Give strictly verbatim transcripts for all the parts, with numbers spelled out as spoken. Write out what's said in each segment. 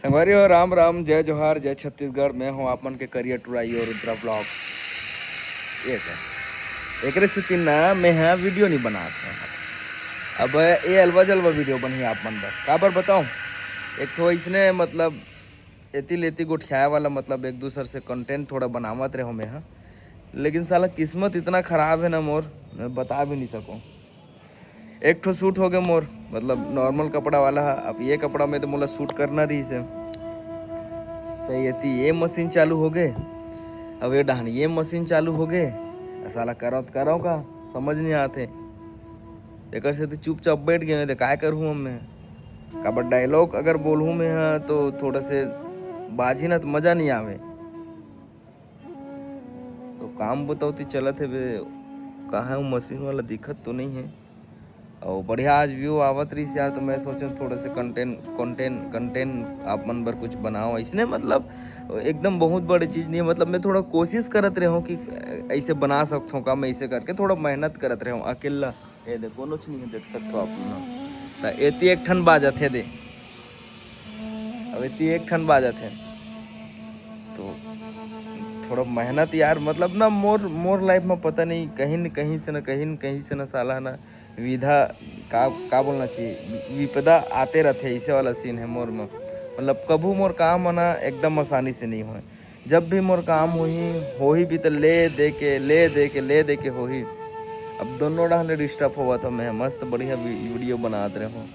संगवारी हो, राम राम, जय जोहार, जय छत्तीसगढ़। मैं हूँ आप मन के करिया टुराई और रुद्रा ब्लॉग। ये सर, एकरे सेती ना मैं ह वीडियो नहीं बनात हूँ। अब ये अलवा जलवा वीडियो बनही आप मन बर। काबर बताऊँ, एक ठो इसने मतलब एती लेती गोठियाए वाला, मतलब एक दूसर से कंटेंट थोड़ा बनावत रहो मैं ह, लेकिन साला किस्मत इतना खराब है ना मोर, मैं बता भी नहीं सकूँ। एक ठो शूट हो गए मोर, मतलब नॉर्मल कपड़ा वाला है। अब ये कपड़ा में तो मोला शूट करना रही से, तो ये ती ये मशीन चालू हो गए, अब ये डहन ये मशीन चालू हो गए। साला करो तो करो का, समझ नहीं आते। एकर से तो चुपचाप बैठ गए, तो काय करूँ अब मैं? काबर डायलॉग अगर बोलूँ मैं हाँ, तो थोड़ा से बाजी ना, तो मज़ा नहीं आवे। तो काम बताओ ती चलत है बे, कहाँ है वो मशीन वाला, दिखत तो नहीं है। और बढ़िया आज व्यू आवत रही यार, तो मैं सोचें थोड़ा से कंटेंट कंटेंट कंटेंट आप मन बर कुछ बनाओ इसने, मतलब एकदम बहुत बड़ी चीज़ नहीं है। मतलब मैं थोड़ा कोशिश करत रहे हूँ कि ऐसे बना सकता हूँ का, मैं ऐसे करके थोड़ा मेहनत करत रहे हूँ अकेला। ये दे, कोनो च नहीं है, देख सकते हो आप ना। तो एती एक ठन बाजत है दे, अब एती एक ठन बाजत है, तो थोड़ा मेहनत यार, मतलब ना मोर मोर लाइफ में पता नहीं कहीं न कहीं से ना, कहीं न कहीं से ना साला ना विधा का का बोलना चाहिए, विपदा आते रहते, ऐसे वाला सीन है मोर में। मतलब कभू मोर काम ना एकदम आसानी से नहीं होए, जब भी मोर काम होही होही भी तो ले दे के ले दे के ले दे के होही। अब दोनों डहन ले डिस्टर्ब होवत हो, मैं मस्त बढ़िया वी- वीडियो बनात रहे हूँ।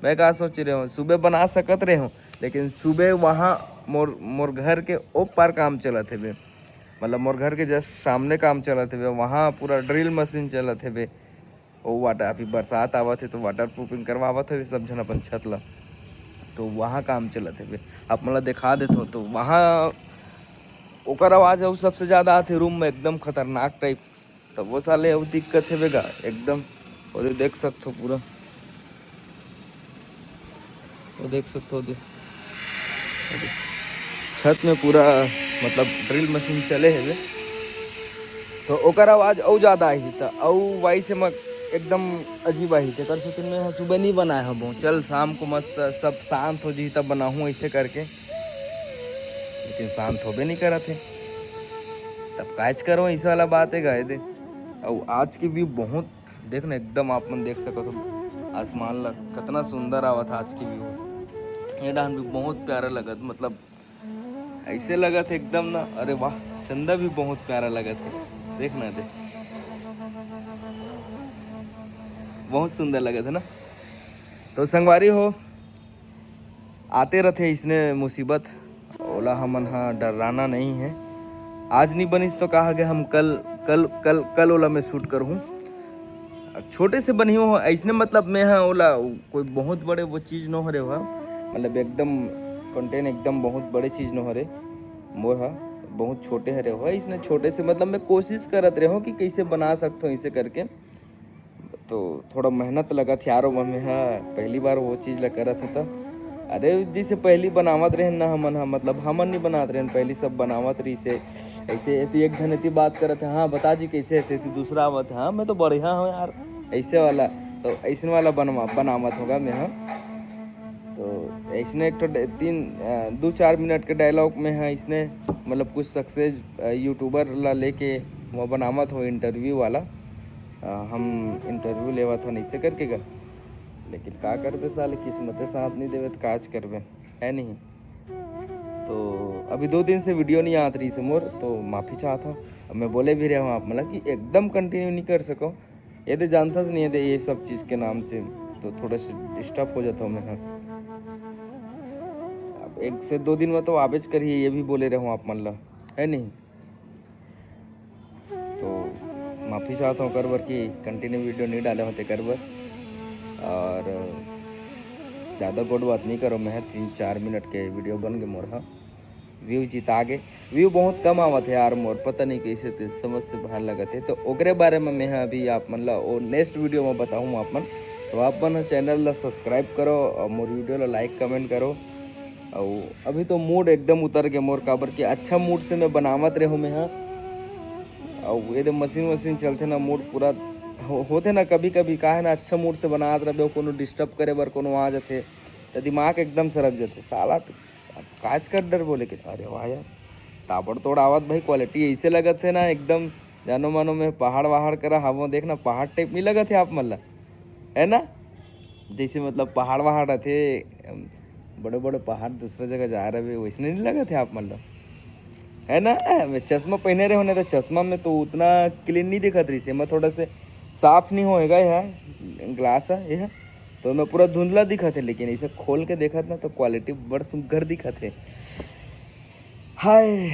मैं का सोच रहे हूँ, सुबह बना सकत रहे हूँ, लेकिन सुबह वहाँ मोर मोर घर के ओ पार काम चलत हेबे, मतलब मोर घर के जस्ट सामने काम चलत हेबे, वहाँ पूरा ड्रिल मशीन चलत हेबे। ओ वाटर, अभी बरसात आवत है तो वाटर प्रूफिंग करवावत हेबे सब झन अपन छत ला, तो वहाँ काम चलत हेबे। आप मन ला दिखा देत हो तो वहाँ ओकर आवाज़ अउ सबसे ज़्यादा आथे रूम में, एकदम खतरनाक टाइप। तब वो साले अउ दिक्कत हेबे गा एकदम। और ये देख सकते हो पूरा, वो देख सकते हो दे, छत में पूरा मतलब ड्रिल मशीन चले हेबे, तो ओकर आवाज़ अउ ज़्यादा आही, त अउ वॉइस में एकदम अजीब आही। तेकर सेती मैं ह सुबह नहीं बनाए हबो, चल शाम को मस्त सब शांत हो जी तब बनाहूँ ऐसे करके, लेकिन शांत होबे नहीं करत है। तब काज करो, ऐसा वाला बात है गाय दे। अउ आज की व्यू बहुत, देख ना एकदम आप मन देख सकत हो आसमान ला, कितना सुंदर आवत है आज की व्यू। ये डहन भी बहुत प्यारा लगत, मतलब ऐसे लगत है एकदम ना, अरे वाह, चंदा भी बहुत प्यारा लगत है, देख ना दे, बहुत सुंदर लगत है ना। तो संगवारी हो, आते रथे इसने मुसीबत, ओला हमन ह डर्राना नहीं है। आज नहीं बनिस तो कहा गया हम कल कल कल कल ओला मैं शूट करहूँ। छोटे से बनी हो ऐसने, मतलब मैं ह ओला कोई बहुत बड़े वो चीज़ नो हरे हो, मतलब एकदम कंटेंट एकदम बहुत बड़े चीज़ नो हरे मोर ह, बहुत छोटे हरे हो। इसने छोटे से मतलब मैं कोशिश करत रहे हो कि कैसे बना सकता हूँ इसे करके, तो थोड़ा मेहनत लगत हे यार, ओमा मैं ह पहली बार वो चीज़ ला करत हूँ। त अरे जैसे पहली बनावत रहे ना हमन ह, मतलब हमन नहीं बनात रहे पहली, सब बनावत रही से। ऐसे एती एक झन एती बात करत है, हाँ बता जी कैसे, ऐसे एती दूसरा आवत है, हाँ मैं तो बढ़िया हूँ यार, ऐसे वाला। तो ऐसने वाला बनवा बनावत होगा मैं ह। तो ऐसने एक ठो डा- तीन अ, दो चार मिनट के डायलॉग में ह, इसने मतलब कुछ सक्सेस यूट्यूबर ला लेके वो बनावत हो इंटरव्यू वाला। अ, हम इंटरव्यू लेवत हन ऐसे करके गा, लेकिन का करबे साले, किस्मते साथ नहीं देवे त काज करबे, है नहीं? तो अभी दो दिन से वीडियो नहीं आत रही से मोर, तो माफ़ी चाहत हूँ। अब मैं बोले भी रहे हूँ आप मतलब कि एकदम कंटिन्यू नहीं कर सको, ये दे जानता से नहीं है दे ये सब चीज़ के नाम से, तो थोड़ा सा डिस्टर्ब हो जाता हूँ मैं। अब एक से दो दिन में तो आबेज करिए, ये भी बोले रहे हूँ आप मन ला, है नहीं? तो माफ़ी चाहता हूँ कर बर कि कंटिन्यू वीडियो नहीं डाले होते कर बर। और ज़्यादा गोट बात नहीं करो, मैं तीन चार मिनट के वीडियो बन गए मोर, हाँ व्यू जिता गए। व्यू बहुत कम आवत है यार मोर, पता नहीं कैसे ते समझ से बाहर लगत है। तो ओकरे बारे में मैं अभी आप मन ला ओ नेक्स्ट वीडियो में बताऊँ आप मन। तो आप मन चैनल ला सब्सक्राइब करो और मोर वीडियो ला लाइक कमेंट करो। और अभी तो मूड एकदम उतर गए मोर, काबर कि अच्छा मूड से मैं बनावत रहे हूँ मैं, हाँ। और ये दे मशीन वशीन चलते ना, मूड पूरा हो, होते ना कभी कभी, का है ना, अच्छा मूड से बनात रहे, कोनो डिस्टर्ब करे बर कोनो आ जाते, तो दिमाग एकदम सरक जाते साला। तो काच कर डर बोले के, अरे वाह यार, ताबड़तोड़ आवत भाई, क्वालिटी ऐसे लगत हे ना एकदम, जानो मानो मैं पहाड़ वहाड़ करा हवो, देखना पहाड़ टाइप नहीं लगत हे आप मन ला, है ना? जैसे मतलब पहाड़ वहाड़ रथे, अम, बड़े बड़े पहाड़ दूसरा जगह जा रहे, वैसने नहीं लगत हे आप मन ला, है ना? मैं चश्मा पहने रहे होने तो चश्मा में तो उतना क्लीन नहीं दिखत रही से, मैं थोड़ा से साफ नहीं होएगा यह ग्लास है यह, तो मैं पूरा धुंधला दिखत है, लेकिन इसे खोल के देखत ना तो क्वालिटी बड़ सुग्घर दिखत है। हाय,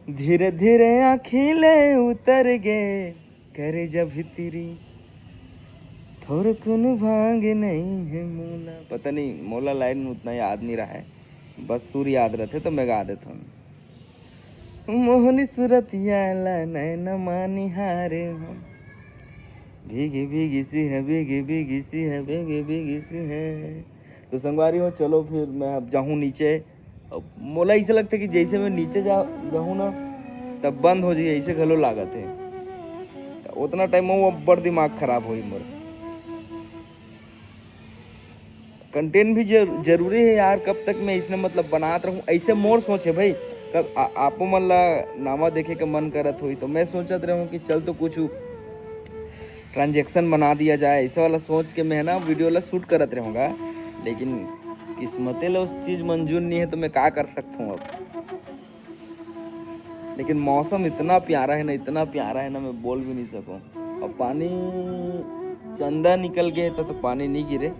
धीरे धीरे आँखी ले उतर गे करेजा भीतरी, थोरकुन भांग नहीं है मोला। पता नहीं, मोला लाइन में उतना याद नहीं रहा है, बस सुर याद रहते तो मैं गा देता हूँ। मोहनी सूरतिया ला नैन मानिहारे हो, भीगी भीगी सी है, भीगी भीगी सी है, भीगी भीगी सी है। तो संगवारी हो, चलो फिर मैं अब जाहूँ नीचे। अब मोला ऐसे लगता कि जैसे मैं नीचे जा जाहूँ ना, तब बंद हो जाइए, ऐसे घलो लागत है। तो उतना टाइम वो बड़ दिमाग खराब होई मोर। कंटेंट भी जर, जरूरी है यार। कब तक मैं इसने मतलब बनात रहूँ, ऐसे मोर सोच है भाई। कब आ, आपो मन ला नावा देखे के मन करत होई तो मैं सोचत रहूँ कि चल तो कुछ ट्रांजैक्शन बना दिया जाए, ऐसे वाला सोच के मैं ना वीडियो ला शूट करत रहूँगा। लेकिन किस्मते ला उस चीज़ मंजूर नहीं है तो मैं का कर सकता हूँ अब। लेकिन मौसम इतना प्यारा है ना, इतना प्यारा है ना, मैं बोल भी नहीं सकूँ। और पानी चंदा निकल गए तो, तो पानी नहीं गिरे।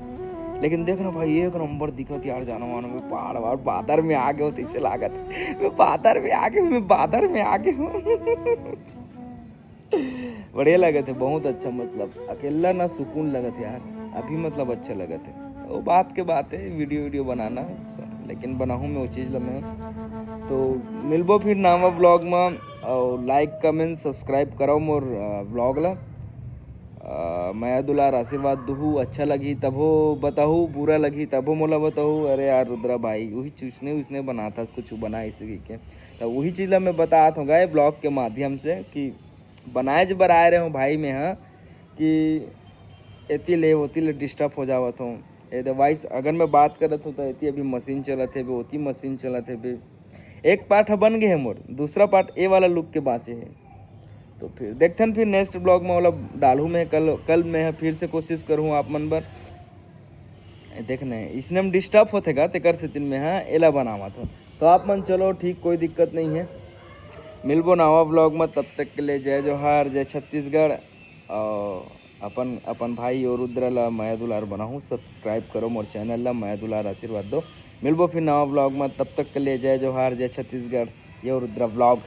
लेकिन देख ना भाई, एक नंबर दिखत यार, जानो मानो मैं पहाड़ वहाड़ बादर में आ गए हो तो इसे लागत है। मैं बादर में आ गए हूँ, मैं बादर में आ गए हूँ। बढ़िया लगत है, बहुत अच्छा। मतलब अकेला ना सुकून लगत है यार, अभी मतलब अच्छा लगत है। वो बात के बात है, वीडियो वीडियो बनाना, लेकिन बनाहूँ मैं वो चीज़ ला मैं। तो मिलबो फिर नावा व्लॉग में, और लाइक कमेंट सब्सक्राइब करो मोर व्लॉग ला। अ, मया दुलार आशीर्वाद दुहू, अच्छा लगही तभो बताहू, बुरा लगही तभो मोला बताहू। अरे यार रुद्रा भाई, वही चूसने उसने बनाता कुछ बना इसे के, तो वही चीज़ ला मैं बतात हूँ गाय ब्लॉग के माध्यम से कि बनाए ज बर आए रहे हूँ भाई मैं, हाँ, कि एती ले ओती ले डिस्टर्ब हो जावत हूँ। ये वॉइस अगर मैं बात करत हूँ तो एती अभी मशीन चलत है बे, ओती मशीन चलत है बे। एक पार्ट ह बन गए है मोर, दूसरा पार्ट ए वाला लुक के बाँचे है। तो फिर देखथन, फिर नेक्स्ट ब्लॉग में वाला डालू मैं कल। कल मैं फिर से कोशिश करूँ आप मन बर। देखने इसने हम डिस्टर्ब होते का तेकर से दिन में, हाँ, एला बनावत हो। तो आप मन चलो ठीक, कोई दिक्कत नहीं है। मिलबो नावा ब्लॉग में, तब तक के लिए जय जोहार, जय छत्तीसगढ़। और अपन अपन भाई और रुद्र ला मया दुलार बनाहूँ, सब्सक्राइब करो मोर चैनल ला, मया दुलार आशीर्वाद दो। मिलबो फिर नवा ब्लॉग में, तब तक के लिए जय जोहार, जय छत्तीसगढ़। ये और रुद्र ब्लॉग।